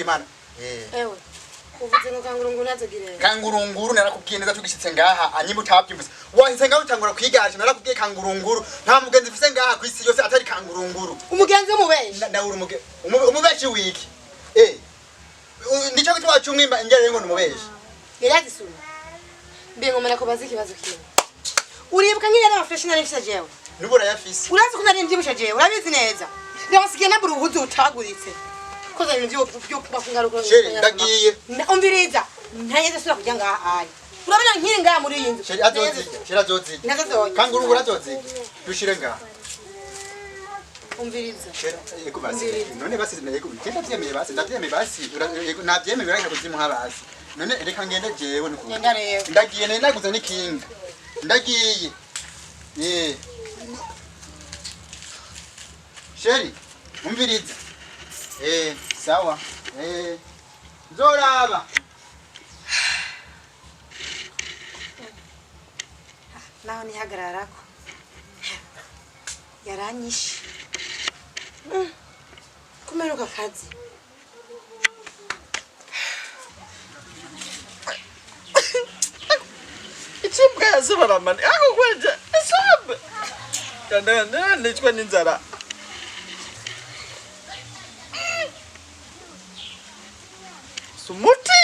kw'Imana. Eh. Ewe. Uvuze ngo kangurunguru ntazogire. Kangurunguru narakubwiye neza tugishitse ngaha anyimba utabyumvise. Wahise ngaho utangura kwigaje narakubwiye kangurunguru. Nta mugenzi mfise ngaha kwisi yose atari kangurunguru. Umugenzi w'umubeshi. Ndawura umubeshi wiki. Eh. Nico gituma cumwimba ingere ngo numubeshi. Yari mbe ngomera kubaza ikibazo kimwe. Uribuka nyine ari amafresh nari mfise jewe. Nubura yafise. Urazi ko nari mbyibushe jewe, urabizi neza. Ndabasigiye nabura ubuhuzu utaguritse. Koza ibintu byo kubafungaruko. Chéri, ndagiye. Umviriza. Ntageze sura kujya ngaha ayi. Urabona nkiri ngaha muri iyi nzu. Chéri azozirya, chéri azozirya. Ntazozirya. Kangurunguru azozirya. Dushire ngaha. Umviriza. Chéri, yego basi. None basi yego ndavyemeye basi, ndavyemeye basi. Yego navyemeye reka kuzimuha basi. None reka ngende jewe nuko. Ngenda rero. Ndagiye nari naguze n'ikinga. Ndagiye. Eh. Chéri, umviriza. Eh, sawa. Eh. Nzoraba. Naho nihagararako. Yaranyishe. Kumeruka kazi. Ichimbwa yazubaramani ako kweje isombe kandana nicwa n'inzara. Sumuti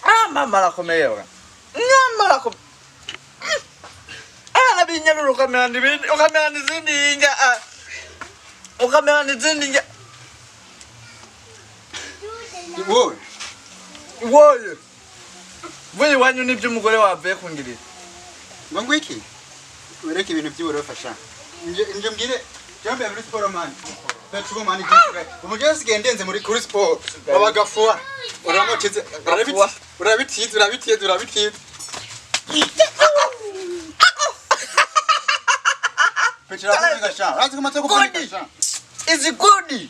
ah mama arakomeye bwa mama arakomeye ah nabinyarura ukamera n'ibindi ukamera n'izindi inga ukamera n'izindi inga Wowe woye vuye iwanyu n'ibyo umugore wavuye kungirira. Ngo ngwiki? Wereke ibintu by'uburofa sha. Nje mbwire jambe muri sport man. Petro man gisigaye. Umugezi sigaye ndenze muri kuri sport. Babagafua. Uramutize. Urabitize, urabitize, urabitize. Petro aravuga sha. Urazi ko matse kuvunika sha. Izi godi.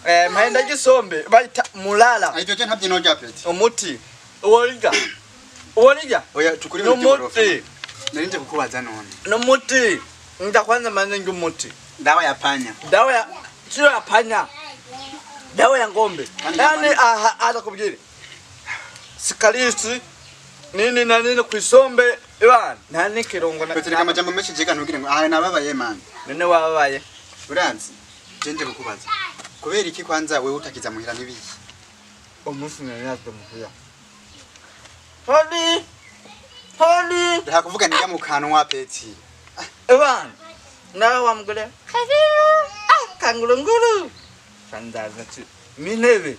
Eh mpenda gisombe bayita mulala. Ayo je ntabyo no Peti. Umuti. Uworiga. Uworiga. Oya tukuri ibintu by'uburofa. N'umuti. Narinje kukubaza none. N'umuti. Ndakwanza manze ngumuti. Dawa ya panya. Dawa ya sio ya panya. Dawa ya ng'ombe. Yani aha atakubwira. Sikalisi nini na nini kwisombe ibana. Nta nikirongo na. Petro kama jambo menshi jega ntugire ngo ah nababaye man. None wababaye. Uranzi. Je nje kukubaza. Kubera iki kwanza wewe utakiza muhira nibiki? Umunsi nari muhira. Hodi. Hodi. Ndashaka kuvuga nijya mu kanwa Peti. Ebana. Nawe wamugore. Kaviru. Ah kangurunguru. Sandaza tu. Minebe.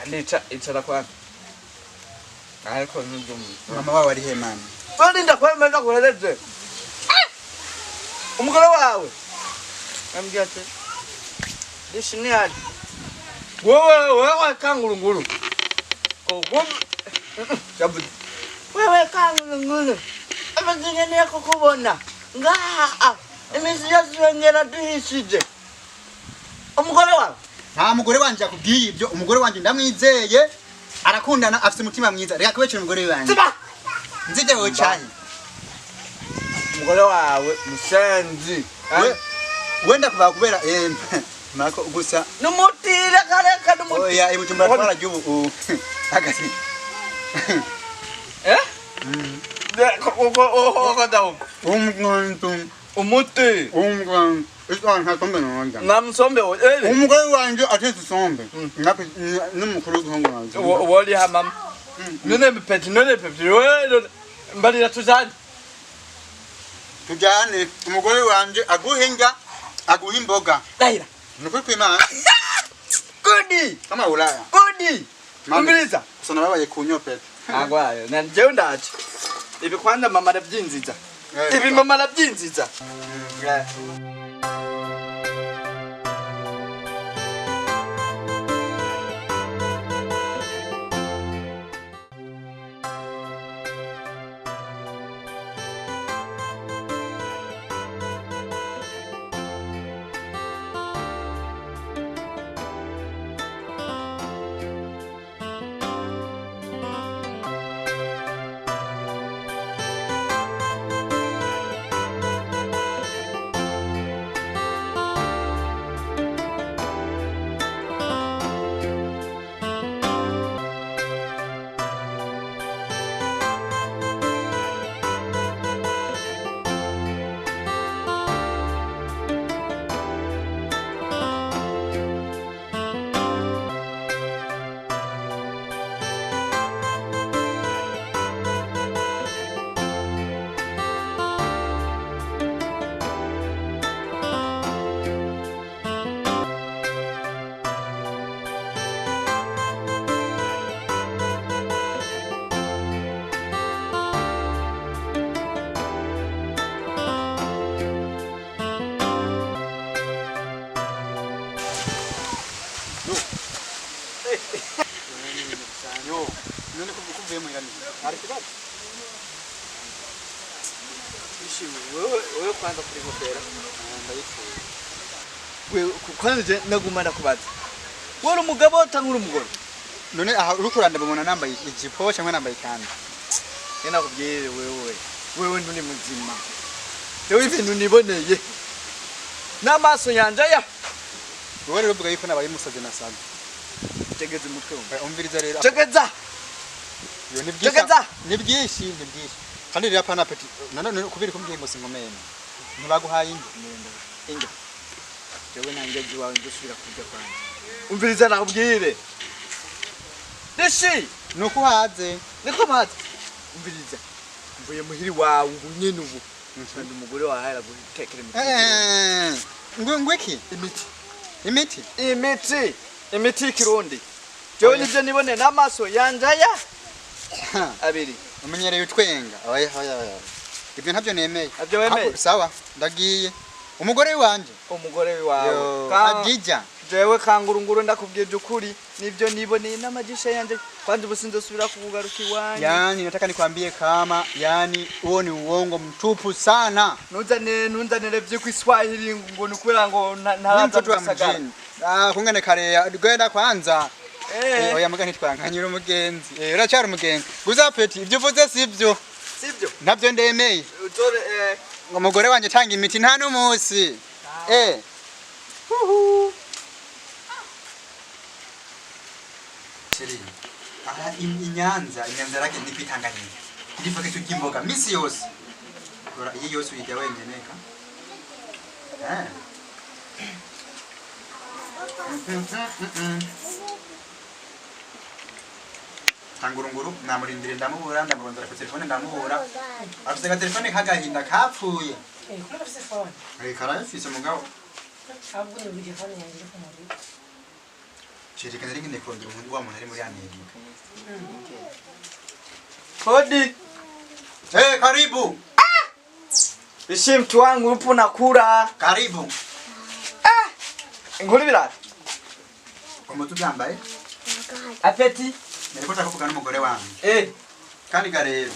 Andicha icara kwa. Ariko nubwo mama wawe ari he man? Hodi ndakwemeza kuhereje. Umugore wawe. Ambia ati. Dishini hadi. Wewe wewe kangurunguru. Kokum. Jabu. Wewe kangurunguru. Abazingeneye kukubona. Ngaha. Iminsi yose yongera duhishije. Umugore wawe. Nta mugore wanje akubwiye ibyo, umugore wanje ndamwizeye. Arakundana afite umutima mwiza. Reka kubecera umugore wanje. Ziba. Nzije wowe cyane. Umugore wawe musenzi. Wenda kuba kubera mako gusa numutira kareka numuti. Oya ibujumbura twara ry'ubu agasi. Eh? Umuti. Namsombe eh. Umugore wanje atetse isombe. Ngapi n'umukuru w'igihugu wanje. Woli hamam. None mpeti none peti. Mbalira tujane. Tujane umugore wanje aguhe inga aguhe imboga. Dahira. Nukuri kw'Imana. Godi. Kama Ulaya. Godi. Umviriza. Gusa nababaye kunyopeta. Agwayo. Na jewe ndaje. Ibi kwanza mama arabyinziza. Ibi mama arabyinziza. Ishi wewe kwanza kuri ngofero. Wewe kwanza je naguma ndakubaza. Wewe uri umugabo cyangwa uri umugore? None aha uriko urandaba ubona nambaye ijipo cyangwa nambaye ikanzu? Je nakubwire wewe. Wewe nturi muzima. Jewe ibintu niboneye. N'amaso yanje aya. Wowe rero uvuga yuko nabaye umusazi nasaze. Tegeza umutwe wumva. Umviriza rero. Tegeza. Yo ni byinshi. Tegeza. Ni byinshi, ni byinshi. Kandi rero apana peti. Nanone kubiri kumbwiye ngo singomeye. Ntibaguhaye ingi. Inga. Jewe nanjye iwawe ndusubira kurya kwanjye. Umviriza nakubwire. Rishi. Nuko uhaze. Niko mpaze. Umviriza. Mvuye muhiri wawe ubu nyene ubu. Kandi umugore wawe aragutekera imiti. Ngo ngwiki? Imiti. Imiti? Imiti. Imiti y'ikirundi. Jewe nivyo nibone n'amaso yanje aya abiri. Umenyereye utwenga. Oya oya oya. Ibyo ntabyo nemeye. Ntabyo wemeye? Ahubwo, sawa, ndagiye. Umugore wanje. Umugore wawe. Yo, Adija. Jewe kangurunguru ndakubwije ukuri nivyo niboneye n'amajisha yanje kwanza ubu sinzosubira kukugaruka iwanyu. Yani nataka nikwambie kama yani huo ni uongo mtupu sana. Nuzane nunzanire vy'ikwiswahili ngo nukubera ngo Ni ntaraza mtoto wa mu gisagara. mjini. Ah, kungene kare gwenda kwanza. Eh, Oya muga ntitwankanyura umugenzi. Eh, uracyari umugenzi. Gusa peti ibyo uvuze sivyo. Sivyo. Ntabyo ndemeye. Utore Ngo umugore wanje tanga imiti nta n'umunsi. Eh. Huhu. Chéri, aha inyanza, inyanza rake ni kwitanganyika. Irifoke turya imboga misi yose. Kora iyi yose uyirya wenyene ka. Eh. Tangurunguru namurindire ndamubura ndamurondera ku telefone ndamubura. Afise aga telefone k'agahinda kapfuye. Kumbe afise phone. Eh, karayafise mugabo. Ahubwo ni telefone yanjye iri ku muriro. Chéri kandi nari nkeneye kurondera umuntu wa muntu ari muri Amerika. Hodi. Eh, karibu. Ishi mtu wangu upo nakula. Karibu. Inkuru ibirato. Umutu byambaye? Apeti. Nariko nshaka kuvuga n'umugore wanjye. Eh. Kandi ga rero.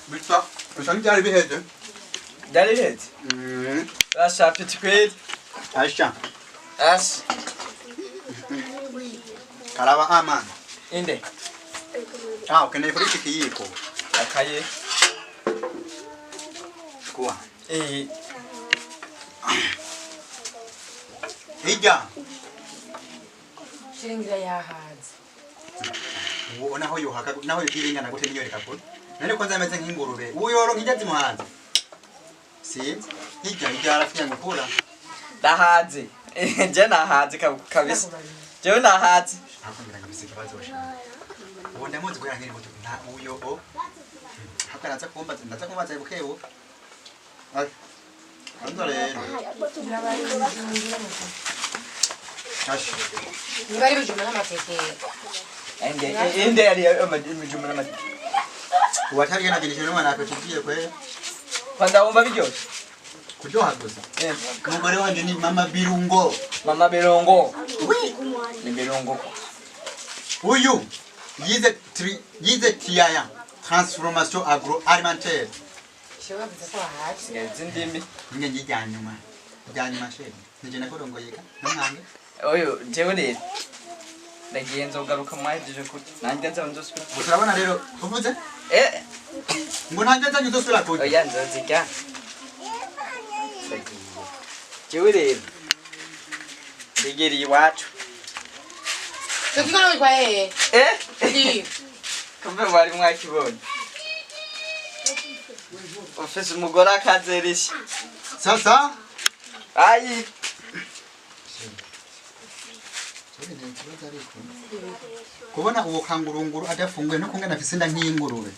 Bisa bisa n'ibyari biheze. Byari biheze. Asha apeti kweli. Asha. Asha. Karaba amana. Inde. Ah, ukeneye kuri iki kiyiko. Akaye. Kuwa. Eh. Hirya. Shiringira yahaze. Uwo naho yohaka naho yokiringana gute niyo reka kure. None ko nzameze nk'ingurube. Uwo yoronka indya zimuhanze. Sinzi. Hirya hirya arafiya ngukura. Ndahaze. Je nahaze kabisa. Jewe nahaze. Hakumbira ngabise ikibazo shaka. Uwo ndamuzi guhera nkiri muto nta uyo o. Haka naza kumbaza ndaza kumbaza bukebu. Ay. Kwanza rero. Asha. Niba ari ibijumba n'amateke. Inde inde yari imijumba n'amateke. Uwatari yanagejeje n'umwana apeti kwe. Kwanza wumva biryoshe. Kuryoha gusa. Eh. Umugore wanje ni mama Birungo. Mama Birungo. Oui. Ni Birungo. Uyu yize yize tiaya transformation agroalimentaire. Shobora kuza ko wahaze. Sigaye zindimi. Ninge njya nyuma. Njya nyuma sheri. Nije nakorongoye ka. Ntumwange. Oyo jewe rero. Ndagiye nzogaruka mwahejeje kurya. Nanjye nzaba nzosubira. Gusa urabona rero uvuze Eh. ngo ntanjye nzanye uzosubira kurya. Oya nzozirya. Ndagiye. Jewe rero. Ndigiriye iwacu. Icyo kigo kwa hehe? Eh? Ndi. Kumbe mwari mwakibonye. Ufise umugore akazerisha. Sasa Ayi. Kubona uwo kangurunguru adafunguye no kungana afise inda nk'iy'ingurube.